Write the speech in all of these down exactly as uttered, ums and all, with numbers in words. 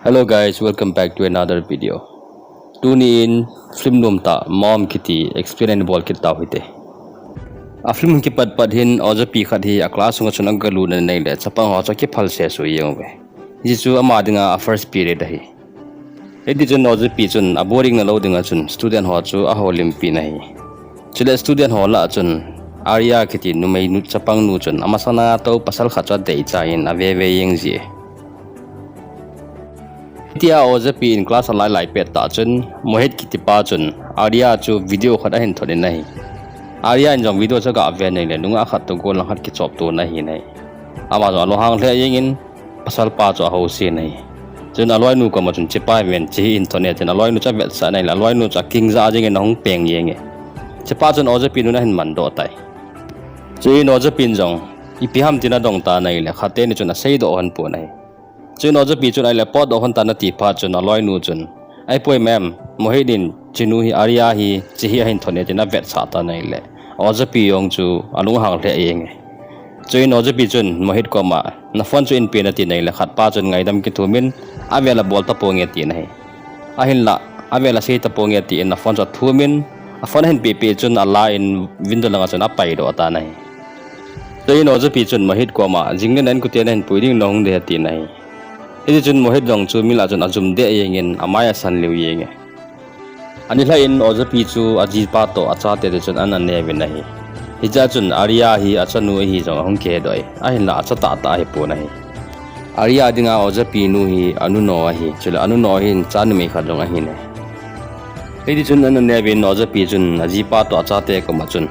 Hello guys, welcome back to another video. Tuni in film nom tah Mom kiti explain bol kit tau hite. A film kipat pat hin ojapi khat hi a class sunga chun agalut na nei le chapang ho chu akiphal se su jeng uve. Hichu ama dinga a first period ahi. Hiti chun ojapi chun a boring na lou dinga chun student ho chu ahoulimpi na ahi. Chule student ho lah chun Arya kiti numei nu chapang nu chun amasanga tou pasal khat chu adei chan ave ve jeng ji e. Hitia ojapi in class alai lai pet tah chun Mohit kiti pa chun Arya chu video khat ahin thot in ahi. Arya in jong video chu aga ve nei le nungah khat toh gollhang khat kichop to na ahi nai. Ama jong alunghang lheh jeng in pasal pa chu ahousen ahi. Chun aloinu koma chun, "Chepa ven, chehi hin thot e," tin aloinu chu avetsah nei le aloinu chu akingja jeng in ahung peng jeng e. Chepa chun ojapi nun ahin man doh tai. Chuin ojapi in jong ipi ham tin adong ta nei le khat teni chun asei doh hon pon ahi. Chuin ojapi chun ahile pot doh hon tan ati phat chun aloinu chun, "Ahipoi ma'am, Mohit in chenu hi Arya hi chehi ahin thot e," tin avetsah ta nei le ojapi jong chu alunghang lheh jeng e. Chuin ojapi chun Mohit koma, "Na phone chu in pe in," ati nei le khat pa chun ngaidam kithum in, "Avel abol taponge," ati na ahi. Ahinlah avel asei taponge ati in a phone chu athum in a phone ahin pe pe chun ala in window langa chun apai doh ta na ahi. Chuin ojapi chun Mohit koma, "Jing le na inkote nahin pui ding nahung de," ati na ahi. Hiti chun Mohit jong chu mil a chun ajum deh jeng in amai asan liu jeng e. Ani lha in ojapi chu ajipa toh achate toh chun ana ne uvin ahi. Hichea chun Arya hi achanu ahi jong ahung kihe doh e. Ahinlah acha tahtah ahipon ahi. Arya dinga ojapi nu hi anu no ahi. Chule anu no hin cha numei khat jong ahi ne. Hiti chun ana ne uvin ojapi chun ajipa toh achate koma chun,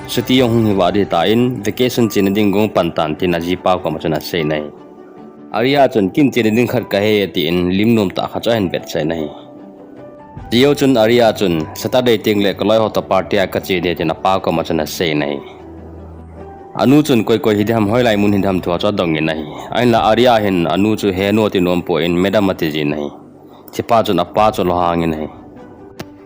"Chuti jong hung hi vah ding tan, vacation chena ding gong pan tan," tin ajipa koma chun asei na ahi. Arya chun, "Kin chena ding khat kahe," ati in lim nom tah khat chu ahin vetsah na ahi. Chujou chun Arya chun, "Saturday teng le kaloi ho toh party a kache ding," tin apa koma chun asei na ahi. Anu chun, "Koi koi hi ding ham, hoilai mun hi ding ham," thu chu adong in ahi. Ahinlah Arya hin anu chu he nu ati nom pon madam ati jin ahi. Chepa chun apa chu lunghang in ahi.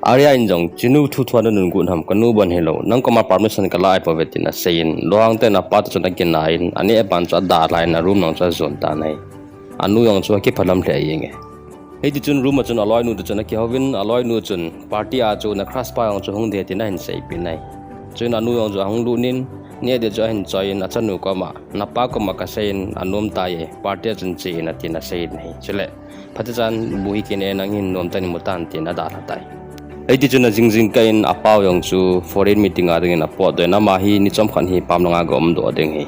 Arya in jong, "Chenu thu thu a nanun got ham, kanu bon hilou, nang koma permission kala ahipoi ve," tin asei in, lunghang tah in apa toh chun akina in, aneh ban chu adalha in a room lang chu ajon ta na ahi. Anu jong chu akiphalam lheh jeng e. Hiti chun room a chun aloinu toh chun akihou in, aloinu chun party a chu na crush pa jong chu hung ding tin ahin seipeh na ahi. Chuin anu jong chu ahung lut in, neh ding chu ahin choi in achanu koma, "Napa koma kasei in anom tai e, party a chun che in," atin asei na ahi. Chule, "Phatechan bu hi kine, nang hin nom tah in imu tan," tin adalha tai. Hiti chun ajing jing kah in apa jong chu foreign meeting a ding in apot doh in ama hi ni chomkhat hi pam langa ga um doh ding ahi.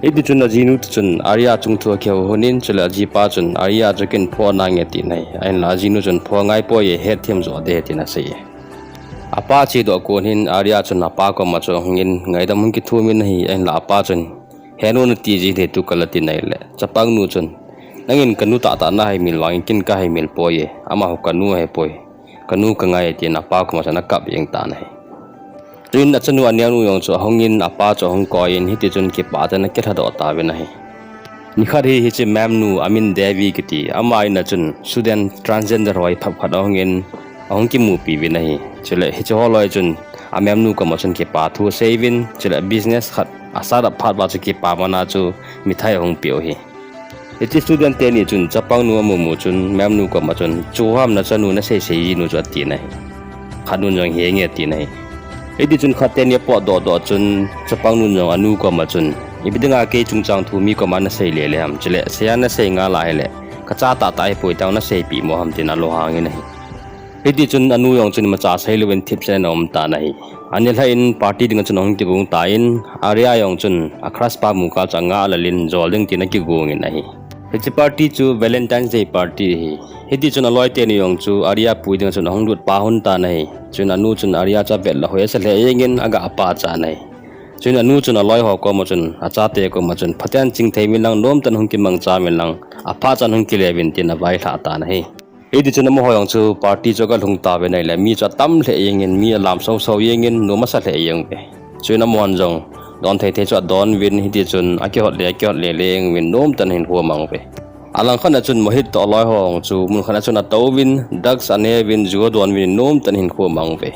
Hiti chun ajinu toh chun Arya chungthu akihou hon in, chule ajipa chun Arya chu kin phoh nange ati na ahi. Ahinlah ajinu chun, "Phoh ngai poi e, hetthem jo ding," tin asei e. Apa che doh kon hin Arya chun apa koma chu ahung in ngaidam hung kithum in ahi. Ahinlah apa chun, "He nu nati ji ding tu kala," ati na ahile chapang nu chun, "Nangin kanu tahtah nahei mil vangin kin kahei mil poi e, amaho kanu ahipoi. Kanu kangai e," tin apa koma chun akap jeng ta na ahi. Chuin achanu aneo nu jong chu ahung in apa chu ahung koi in hiti chun kipah tah in akilha doh tauvin ahi. Nikhat hi hiche ma'am nu amin Devi kiti, ama in a chun student transgender ho hi phap khat ahung in ahung kimupi uvin ahi. Chule hiche ho loi chun a ma'am nu koma chun kipa thu asei uvin, chule business khat a start up phat uva chu kipa man a chu mithai ahung peh u ahi. Hiche student teni chun chapang nu amu mu chun ma'am nu koma chun, "Chu ham nachanu nasei sei jinu chu," ati na ahi. Khat nun jong, "Henge," ati na ahi. Hiti chun khat teni apot doh doh chun chapang nun jong anu koma chun, "Ipi dinga kei chungchang thu mi koma nasei le le ham, chule seiya nasei ngal ahile kacha tahtah ahipoi, tang naseipeh mo ham," tin alunghang in ahi. Hiti chun anu jong chun imacha seilouvin thipset in aum ta na ahi. Ani lha in party dinga chun ahung kigong tan, Arya jong chun a crush pa mu kah chu angah lel in jol ding tin akigong in ahi. Hiche party chu Valentine's Day party ahi. Hiti chun aloi teni jong chu Arya pui dinga chun ahung lut pah hon ta na ahi. Chuin anu chun Arya chu avet le hoi asa lheh jeng in aga pachat na ahi. Chuin anu chun aloi ho koma chun, achate koma chun, "Phaten chingthei uvin lang, nomtah in hung kimangcha uvin lang, aphat chan hung kile uvin," tin availhah ta na ahi. Hiti chun amaho jong chu party chu aga lhung tauve, ahile mi chu atam lheh jeng in, mi alam soso jeng in, nom asa lheh jeng uve. Chuin amahon jong don thei thei chu adon uvin, hiti chun akihot le, akihot le le jeng uvin, nomtah in ahinkho amang uve. Alangkhat a chun Mohit toh aloi ho jong chu mun khat a chun atouvin, drugs ane uvin, ju adon uvin, nomtah in ahinkho amang uve.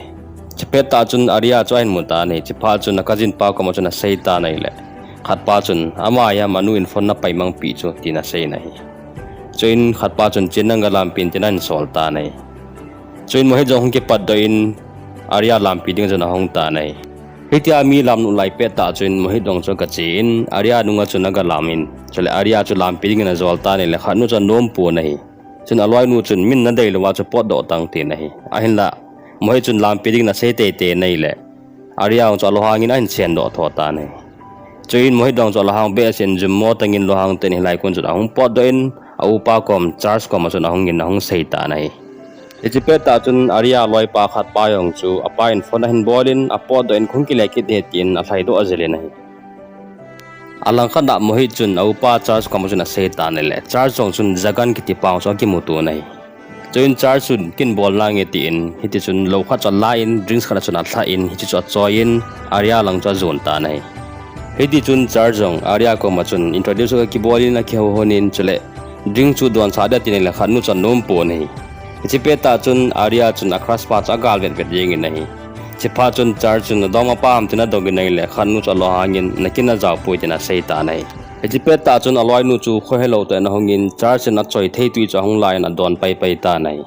Chupet tah chun Arya chu ahin mu ta na ahi, chuphat chun a cousin pa koma chun asei ta na ahile, khat pa chun, "Ama jong anu in phone napai mangpeh chu," tin asei na ahi. Chuin khatpa chun, "Chen nang ga lampi in," tin ahin sol tan ahi. Chuin Mohit jong hung kipatdoh in Arya lampi ding chun ahung tan ahi. Hitia mi lamnu lai pet tah chun Mohit jong chu aga che in Arya nunga chun aga lam in, chule Arya chu lampi dingin ajol tan ahile khatnu chu anom pon ahi. Chun aloinu chun, "Min nadei louva chu potdoh tan," tin ahi. Ahinla Mohit chun lampi dingin asei teitei in ahile Arya jong chu alohang in ahin sendoh tho tan ahi. Chuin Mohit jong chu alohang behseh in jummo tangin lohang tah in hilai kun chun ahung potdoh in a upa kom Charles koma chun ahung in ahung sei tan ahi. Hiche pet tah chun Arya loipa khatpa jong chu apa in phone ahin bol in apotdoh in kahung kile kit ding ahi tin alhaidoh jel in ahi. Alangkhat a Mohit chun a upa Charles koma chun asei tan ahile Charles jong chun Jagan kiti pa jong chu akimuto in ahi. Chuin Charles chun, "Kin bol nange," tin hitichun lou khat chu alan drinks khat a chun alhan hiche chu achoiyin Arya lang chu ajon tan ahi. Hitichun Charles jong Arya koma chun introduce aga kibol in akihou hon in chule drink chu donsah ding atin ahile khatnu chu anom pon ahi. Hiche pet tah chun Arya chun a crush pa chu agal vetvet jeng in ahi. Hiche phat chun Charles chun adongmapa ham tin adong in ahile khatnu chu alohang in, "Nakin najao poi," tin asei tan ahi. Hiche pet tah chun aloinu chu khohelou tah in ahung in Charles in achoi thei tui chu ahung la in adon paipai tan ahi.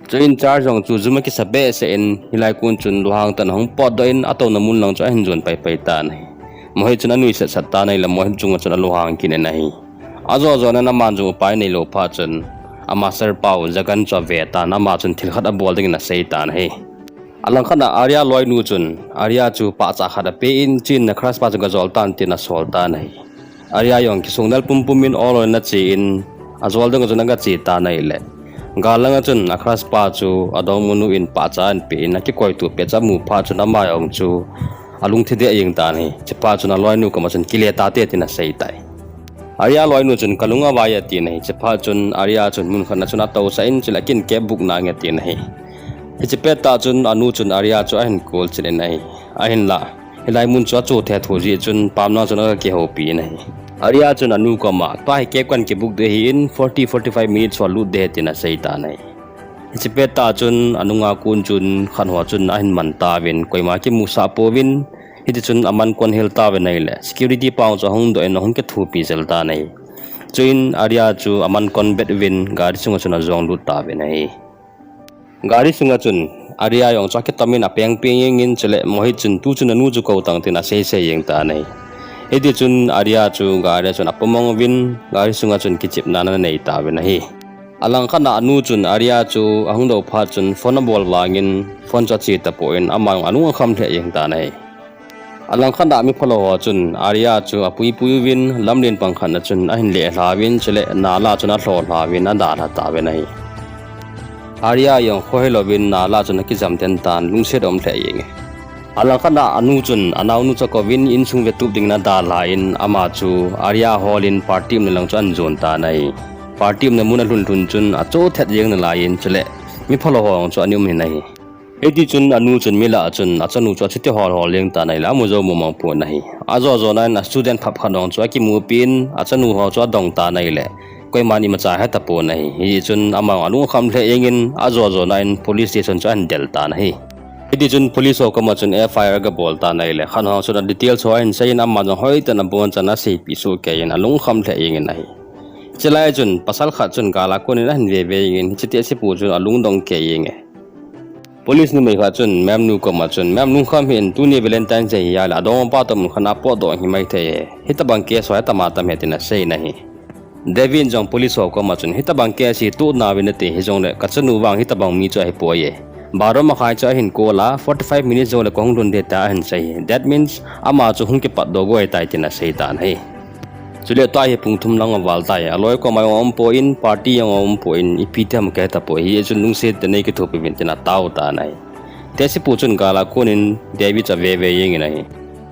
Chuin Charles jong chu jum akisa behseh in hilai kun chun lohang tah in ahung potdoh in atouna mun lang chu ahin jon paipai tan ahi. Mohit chun anuisat sat tan ahile Mohit chunga chun alohang kit in ahi. Ajo jona in aman jong upai neilou phat chun a master pau Jagan chu ave tan, ama chun thil khat abol dingin asei tan ahi. Alangkhat a Arya loinu chun Arya chu pahcha khat apen, chuin na crush pa chu gajol tan tin asol tan ahi. Arya jong kisungnel pumpum in ol ol in ache in ajol dinga chun aga che tan ahile gal langa chun a crush pa chu adongmanu in pahcha ahin pe in akikoitu pet chu amu phat chun ama jong chu alungthim deh jeng tan ahi. Hiche phat chun aloinu koma chun, "Kile tate," tin asei tai. Arya loinu chun, "Kalung avai e," atin ahi. Hiche phat chun Arya chun mun khat na chun atousah in, chule, "Kin kep buk nange," atin ahi. Hiche pet tah chun anu chun Arya chu ahin kolchil in ahi. Ahinla hilai mun chu achu thethu jeh chun pamlang chun aga kihoupi in ahi. Arya chun anu koma, "Tua hi kep kan kibuk ding ahin, forty, forty-five minutes ho lut ding ahi," tin asei tan ahi. Hiche pet tah chun anunga kon chun khat ho chun ahin man tauvin koima kimusah pouvin, hitichun aman kon hel tauvin ahile security pau chu ahung doh in ahung kithopi jel tan ahi. Chuin Arya chu aman kon bet uvin gari sunga chun ajong lut tauvin ahi. Gari sunga chun Arya jong chu akitom in apeng peng jeng in, chule Mohit chun, "Tuchun nanu chu kou tan," tin asei sei jeng tan ahi. Hitichun Arya chu gari a chun apumong uvin gari sunga chun kichepna ana nei tauvin ahi. Alangkhat a anu chun Arya chu ahung dou phat chun phone abol vangin phone chu ache tapon, ama jong alung akham lheh jeng tan ahi. Alangkhat a mi phalou ho chun Arya chu apuipui uvin lamlen pang khat na chun ahin lelha uvin, chule nala chun alholha uvin adalha tauvin ahi. Arya jong khohelouvin nala chun akijam den tan, lungset aum lheh jenge. Alangkhat a anu chun anaonu chu akouvin insung vetup dingin adalhan, ama chu Arya holin party umna lang chu ahin jon tan ahi. Party umna mun alhun lhun chun acho thet jeng nalaiyin, chule mi phalou ho jong chu ana um in ahi. Hitichun anu chun mi lah a chun achanu chu achuti hol hol jeng tan ahile amu jou mong mong pon ahi. Ajo jona in a student phap khat jong chu akimupi in achanu ho chu adong tan ahile koiman imacha heta pon ahi. Hichun ama jong alung akham lheh jengin ajo jona in police station chu ahin del tan ahi. Hitichun police ho koma chun F I R aga bol tan ahile khat ho chun a details ho ahin seiyin, ama jong hoitah in abonchan aseipeh soh keiyin alung akham lheh jengin ahi. Chulai chun pasal khat chun gal a konin ahin veve jengin hiche tehsepu chun alungdong kei jenge. Police numei khat chun ma'am nu koma chun, "Ma'am, lungkham hih in, tuni Valentine's Day ahi ahile adongmapa toh mun khat a potdoh himai thei e. Hitobang case ho hi atam atam e," tin asei in ahi. Devi in jong police ho koma chun, "Hitobang case hi tohna uvin nati hijongle kachanu vang hitobang mi chu ahipoi e. Baro makhai chu ahin call a, forty-five minutes joule kahung lhun ding tia ahin sei hi. That means ama chu hung kipatdoh go ahitai," tin asei tan ahi. Chule tua hi pung thum lang aval tai, aloi koma jong aumpoi, party jong aumpoi, ipi ti ham kahe tapoi, hichun lungset tah in nei kithopi uvin tin atao tan ahi. Tehsepu chun gal a konin Devi chu aveve jengin ahi.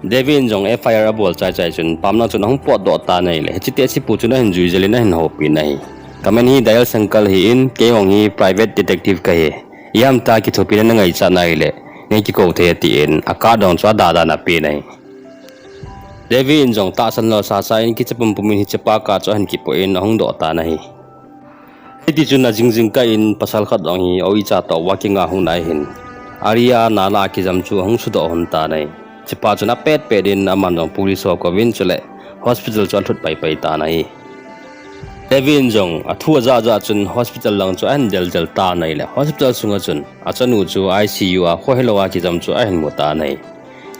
Devi in jong F I R abol chai chai chun pamlang chun ahung potdoh tan ahile hiche tehsepu chun ahin jui jel in ahin houpi in ahi. Kamin hi Dayal Shankar ahin, keijong hi private detective kahi. Ipi ham tia kithopina nangaichat na ahile nei kikou thei e, tin a card jong chu ada dan apen ahi. Devi in jong tahsan lal sasa in kicha pumpum in hichepa card chu ahin kipoh in ahung doh tan ahi. Hitichun ajing jingkah in pasal khat jong hi uicha toh walking a hung nai hin Arya nala a kijam chu ahung sudoh lhon tan ahi. Hichepa chun apet pet in aman jong police ho akouvin chule hospital chu alhut pai pai tan ahi. Devi in jong athu ajah jah chun hospital lang chu ahin del del tan ahile, hospital sunga chun achanu chu I C U a khohelou a kijam chu ahin mu tan ahi.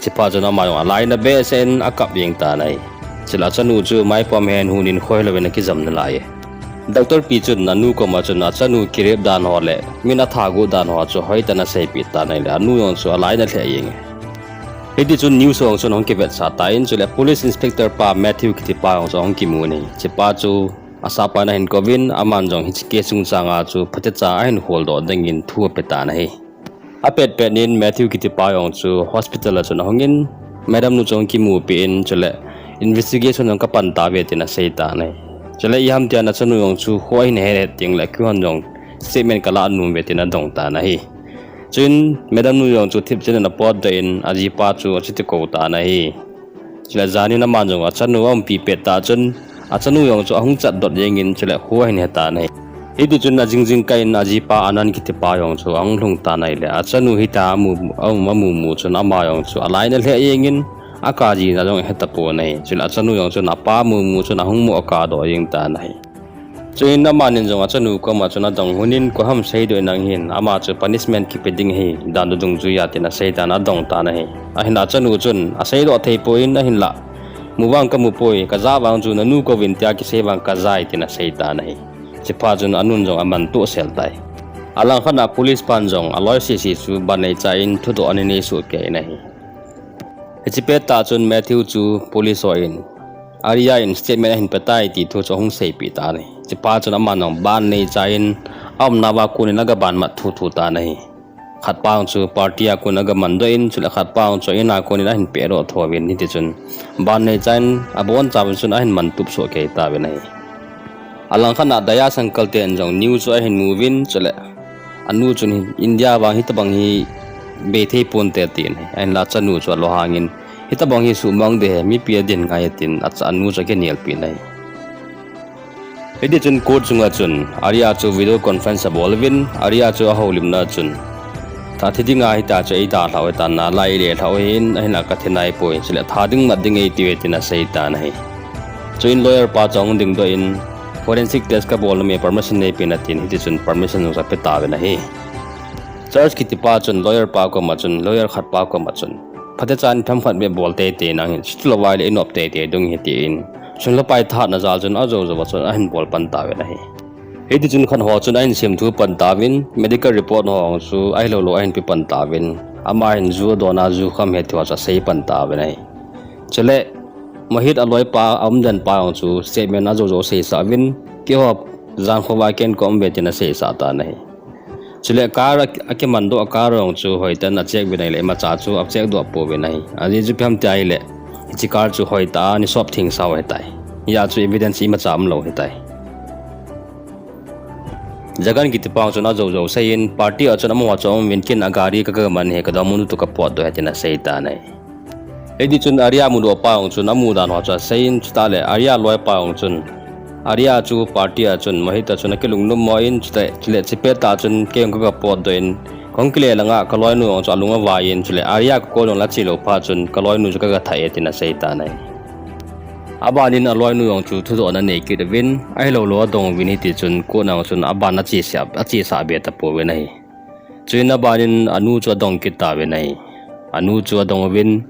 Chuphat chun ama jong alainat behseh in akap jeng tan ahi. Chule achanu chu maipo henhun in khohelou in akijam nalai e. Doctor pi chun anu koma chun achanu ki rape dan ho le min atha got dan ho chu hoitah in aseipeh tan ahile, anu jong chu alainat lheh jeng e. Hiti chun news ho jong chun ahung kivetsah tan, chule police inspector pa Matthew kiti pa jong chu ahung kimu in ahi. Chupa chu asahpa in ahin kouvin, aman jong hiche case chungchang a chu phatecha ahin holdoh dingin thu ape tan ahi. Apet pet in Matthew kiti pa jong chu hospital a chun ahung in, madam nu chu ahung kimupi in, chule investigation jong kapan tauve tin asei tan ahi. Chule iham tia nachanu jong chu kho ahin he het ding le keihon jong statement kalah nom uve tin adong tan ahi. Chuin madam nu jong chu thipchet in apotdoh in ajipa chu achuti kou tan ahi. Chule jan in aman jong achanu aumpi pet tah chun achanu jong chu ahung chatdoh jeng in chule kho ahin he tan ahi. Hiti chun ajing jingkah in ajipa Anand kiti pa jong chu ahung lhung tan ahile achanu hitia amu, amu, amu mu chun ama jong chu alainat lheh jeng in akap jina jong ahe tapon ahi. Chule achanu jong chun apa mu mu chun ahung mu akapdoh jeng tan ahi. Chuin aman in jong achanu koma chun adong lhon in, koi ham seidoh in nang hin, ama chu punishment kipe ding ahi dan dungjui a tin asei tan adong tan ahi. Ahinla achanu chun aseidoh thei poi in ahinla, mu vang kamu poi, kajah vang chu nanu kouvin tia kisei vang kajai tin asei tan ahi. Chuphat chun anun jong amantoh sel tai. Alangkhat a police pan jong aloi sese chu ban neicha in thudoh ana nei soh kei in ahi. Hiche pet tah chun Matthew chu police ho in Arya in statement ahin pe tai ti thu chu ahung seipeh tan ahi. Chuphat chun aman jong ban neicha in aumna uva kon in agaban mat thuthu tan ahi. Khatpa jong chu party a kon in agamandoh in, chule khatpa jong chu in a kon in ahin pehdoh thouvin, hiti chun ban neicha in abonchauvin chun ahin mantup soh kei tauvin ahi. Alangkhat a Dayas uncle ten jong news chu ahin mu uvin, chule anu chun India vang hitobang hi bei thei ponte tin ahi. Ahinla achanu chu alunghang in, hitobang hi suhmang ding ahi, mipi adin ngai tin acha anu chu akinelpeh in ahi. Hiti chun court sunga chun Arya chu video conference abol uvin, Arya chu ahoulimna chun, tha thi dinga hitia chu eidalhah u ahitan, nalai eile lhah u ahin, ahinla kathi naipoi, chule tha ding mat ding eiti uve tin asei tan ahi. Chuin lawyer pa chu ahung dingdoh in, forensic test kabol nom e, permission neipen atin, hiti chun permission jong chu ape tauvin ahi. Church kiti pa chun lawyer pa koma chun, lawyer khatpa koma chun, phatechan themkhat beh bol teitei nang hin, chutilo uva ahile inop teitei ding ahi tin, sunlhapai thahatna jal chun ajoujou a chun ahin bol pan tauvin ahi. Hiti chun khat ho chun ahin semthu pan tauvin, medical report ho jong chu ahiloulou ahin pe pan tauvin, ama hin ju adon a ju kham ahi ti ho chu asei pan tauvin ahi. Chule Mohit aloipa, aumden pa jong chu statement ajoujou aseisah uvin, keiho jankhovah a kaum uve tin aseisah tan ahi. Chule car a, akimandoh a car jong chu hoitah in acheck uvin ahile imacha chu acheck doh pouvin ahi. Ajeh chu ipi ham tia ahile, hiche car chu hoitah a ana sop thengsa u ahitai. Hia chu evidence imacha umlou ahitai. Jagan kiti pa jong chun ajoujou asei in, party a chun amaho chu aum uvin, ken agari kagaman ahi, kadongmanu toh kapotdoh ahi tin asei tan ahi. Hiti chun Arya mudoh pa jong chun amu dan ho chu asei in, chutah le Arya loipa jong chun Arya chu party a chun Mohit a chun akilungnom mo in, chule, chule hiche pet tah chun kei jong kaga potdoh in, kahung kile langa kaloinu jong chu alung avai in, chule Arya kakol jong le achelou phat chun kaloinu chu kaga thah e tin asei tan ahi. Aban in aloinu jong chu thudoh ana nei kit uvin, ahiloulou adong uvin, hiti chun court a jong chun aban achesa, achesa be tapouvin ahi. Chuin aban in anu chu adong kit tauvin ahi. Anu chu adong uvin,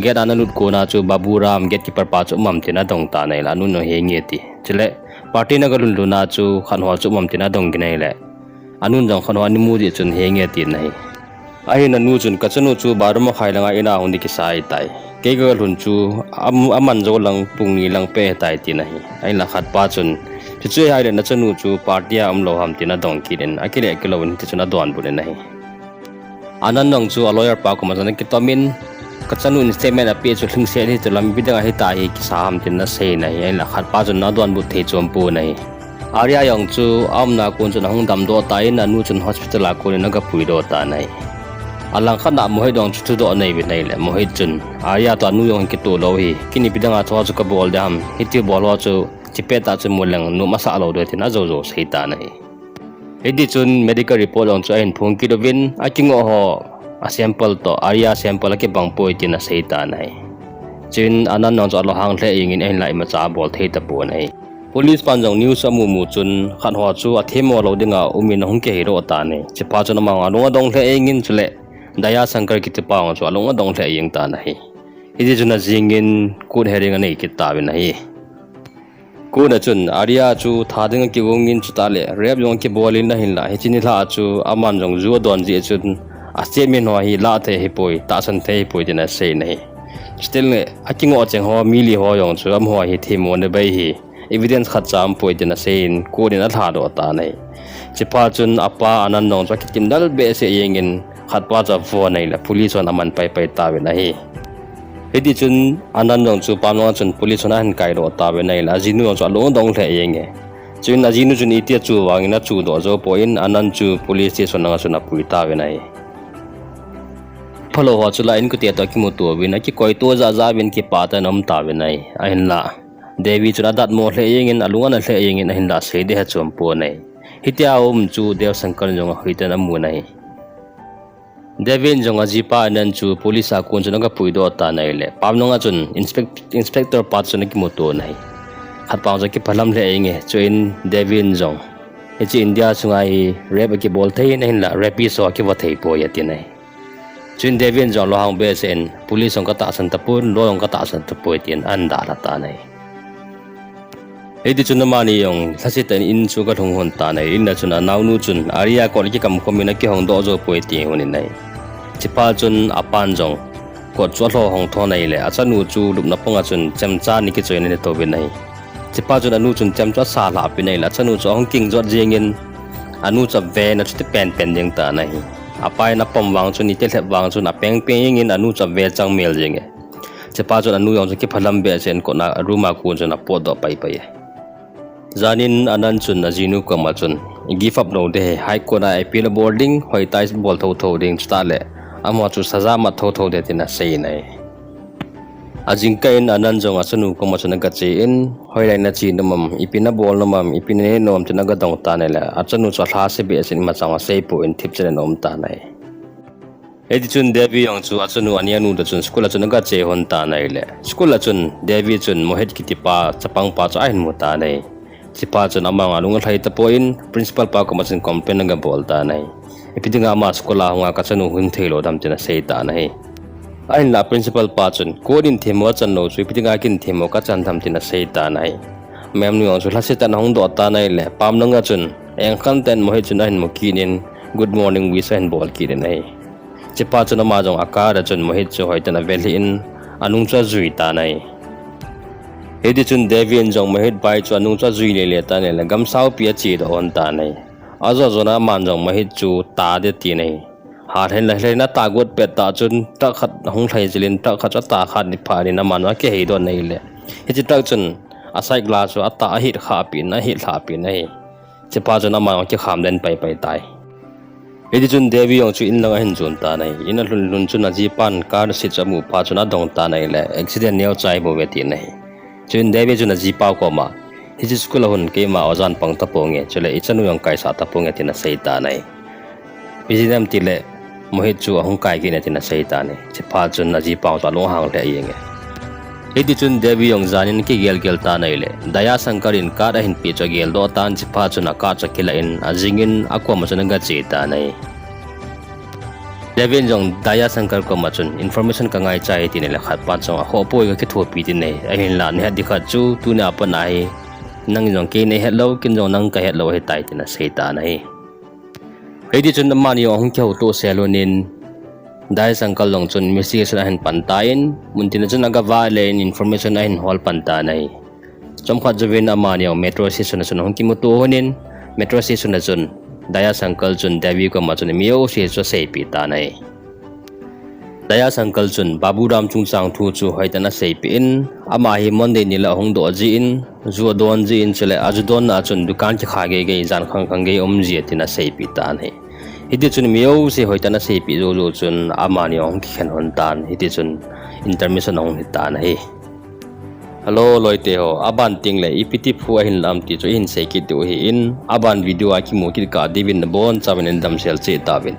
gate a ana lut kon a chu Baburam, gatekeeper pa chu um am tin adong tan ahile, anun jong henge ati. Chule party in aga lhun lhun a chu khat ho chu um am tin adong kit in ahile, anun jong khat ho ana mu jeh chun henge atin ahi. Ahin anu chun, kachanu chu barum akhai langa in a hung ding kisa ahitai. Kei kaga lhun chu am-, aman jou lang pung ni lang peh ahitai tin ahi. Ahinla khatpa chun, chuche ahile nachanu chu party a umlou ham tin adong kit in, akile kilou in hiti chun adonbut in ahi. Anand jong chu a lawyer pa koma chun akitom in, kachanu in statement apeh chu lhingset hitilam ipi dinga hitia hi kisa ham tin ana sei in ahi. Ahinla khatpa chun adonbut thei chom pon ahi. Arya jong chu aumna kon chun ahung damdoh tan, anu chun hospital a kon in aga puidoh tan ahi. Alangkhat a Mohit jong chu thudoh anei uvin ahile, Mohit chun Arya toh anu jong kitoh lou ahi, ken ipi dinga thu chu kabol ding ham, hiti bol ho chu hiche pet tah chun mu leng nom asah lou ding tin ajoujou asei tan ahi. Hiti chun medical report jong chu ahin phong kit uvin, akingoh ho a sample toh Arya sample akibang poi tin asei tan ahi. Chuin Anand jong chu alunghang lheh jeng in, ahinla imacha abol thei tapon ahi. Police pan jong news amu mu chun khat ho chu athemmo lou dinga umin ahung kihei doh tan ahi. Chuphat chun amang alung adong lheh jengin chule Daya Shankar kitipa jong chu alung adong lheh jeng tan ahi. Hiti chun ajingin court hearing anei kit tauvin ahi. Court a chun Arya chu that dinga kigongin chutah le rape jong akibolin ahinlah hiche nilhah chu aman jong ju adon jeh chun a statement ho hi lah thei ahipoi, tahsan thei ahipoi tin asei in ahi. Chuteng le akingoh cheng ho mi li ho jong chu amaho hi themmo nei bei hi evidence khatcha aumpoi tin aseiyin court in alhadoh tan ahi. Chuphat chun apa Anand jong chu akitimdal behseh jengin khatpa chu avon ahile police hon aman paipai tauvin ahi. Hiti chun Anand jong chu pamlanga chun police hon ahin kaidoh tauvin ahile ajinu jong chu alung adong lheh jenge. Chuin ajinu chun itia chu vangin achudoh jou poi in Anand chu police station langa chun apui tauvin ahi. Phalou ho chu la inkote toh akimuto uvin akikoito jahjah uvin kipah tah in aum tauvin ahi. Ahinlah Devi chun adatmo lheh jengin alung ana lheh jengin ahinlah seiding ahi chu aumpon ahi. Hitia aum chu Daya Shankar in jong ahoitah in amun ahi. Devi in jong ajipa Anand chu police a kon chun agapuidoh tan ahile pamlanga chun inspect-, inspector pa chun akimuto in ahi. Khatpa chu akiphalam lheh jenge. Chuin Devi in jong hiche India sunga hi rape akibol thei in ahinlah rapist ho akivo thei poi atin ahi. Chuin Devi in jong lunghang behseh in police jong katahsan tapon, law jong katahsan tapoi tin ahin dalha tan ahi. Hiti chun amani jong lhasetah in in chu agalhung lhon tan ahi. In a chun anaonu chun Arya kot akikam khomin akihong doh jou poi ati lhonin ahi. Chuphat chun apan jong kot chu alho hong thon ahile achanu chu lupna panga chun chemcha ni kichoina atouvin ahi. Chuphat chun anu chun chem chu asa lhahpin ahile achanu chu ahung kingjot jengin anu chu aven achuti penpen jeng tan ahi. Apa in apom vang chun, iti lhep vang chun apengpeng jengin anu chu ave chang mel jenge. Chuphat chun anu jong chu kiphalam behseh in kotna room a kon chun apotdoh paipai e. Janin Anand chun ajinu koma chun give up lou ding ahi, High Court a appeal abol ding, hoitah in bol thouthou ding chutah le amaho chu saja mat thouthou ding tin aseiyin ahi. Ajingkah in Anand jong achanu koma chun agache in, hoilai nache nom am, ipi nabol nom am, ipi naneh nom am tin agadong tan ahile achanu chu alhase behseh in imacha asei poi in thipchet in aum tan ahi. Hiti chun Devi jong chu achanu ani anu toh chun school a chun agache lhon tan ahile school a chun Devi chun Mohit kitipa chapangpa chu ahin mu tan ahi. Chuphat chun ama jong alung alhai tapon principal pa koma chun complain agabol tan ahi. Ipi dinga ama school a hunga kachanu hung theilou dam tin asei tan ahi. Ahinlah principal pa chun court in themmo achan lou chu ipi dinga kin themmo kachan dam tin asei tan ahi. Ma'am nu jong chu lhasetah in ahung doh tan ahile pamlanga chun engkhan tah in Mohit chun ahin mu kit in good morning wish ahin bol kit in ahi. Chuphat chun ama jong a car a chun Mohit chu hoitah in avelhin anung chu ajui tan ahi. Hiti chun Devi in jong Mohit bike chu anung chu ajui lele tan ahile gamsaupi achedoh lhon tan ahi. Ajo jona aman jong Mohit chu ta ding atin ahi. Halhen la lhen atah got pettah chun truck khat ahung lhai jilin truck khat chu ata khat ni phat in aman akihei doh in ahile hiche truck chun a side glass chu ata ahit khahpin, ahit lhahpin ahi. Chuphat chun ama jong akikham den paipai tai. Hiti chun Devi jong chu in lang ahin jon tan ahi. In alhun lhun chun ajipan car seat chu amu phat chun adong tan ahile accident neocha ahibouve atin ahi. Chuin Devi chun ajipa koma, hiche school a hin keima ojan pang taponge, chule ichanu jong kaisah taponge tin asei tan ahi. Ipi jeh ham itile Mohit chu ahung kai kit e tin asei tan ahi. Chuphat chun ajipa jong chu alung ahang lheh jenge. Hiti chun Devi jong janin akigelgel tan ahile Daya Shankar in card ahin peh chu ageldoh tan chuphat chun a card chu akilah in ajingin akoma chun agache tan ahi. Devi in jong Daya Shankar koma chun information kangaicha ahi tin ahile khatpan jong akhohpoi kakithopi tin ahi. Ahinlah nahet ding khat chu tunia pat a hi nang jong kei neihet lou, ken jong nang kahet lou ahitai tin asei tan ahi. Hiti chun amani jong ahung kihoutoh sel lhonin Daya Shankar jong chun investigation ahin pan tan, muntin a chun agavah le in information ahin hol pan tan ahi. Chomkhat jouvin amani jong metro station a chun ahung kimuto lhonin metro station a chun Daya Shankar chun Devi koma chun mi jouse chu aseipeh tan ahi. Daya Shankar chun Babu Ram chungchang thu chu hoitah in aseipeh in ama hi Monday nilhah ahung doh jeh in, ju adon jeh in chule aju donna a chun dukan kikha geigei jan khangkhang gei um ji e tin aseipeh tan ahi. Hiti chun mi jouse hoitah in aseipeh joujou chun amani jong ahung kikhen lhon tan hiti chun intermission ahung hitan ahi. Hello loite ho, aban tengle ipi ti phu ahin lam ti chu ihin sei kit diu ahin, aban video a kimu kit kah diuvin nabonchauvin nadamsel cheh tauvin.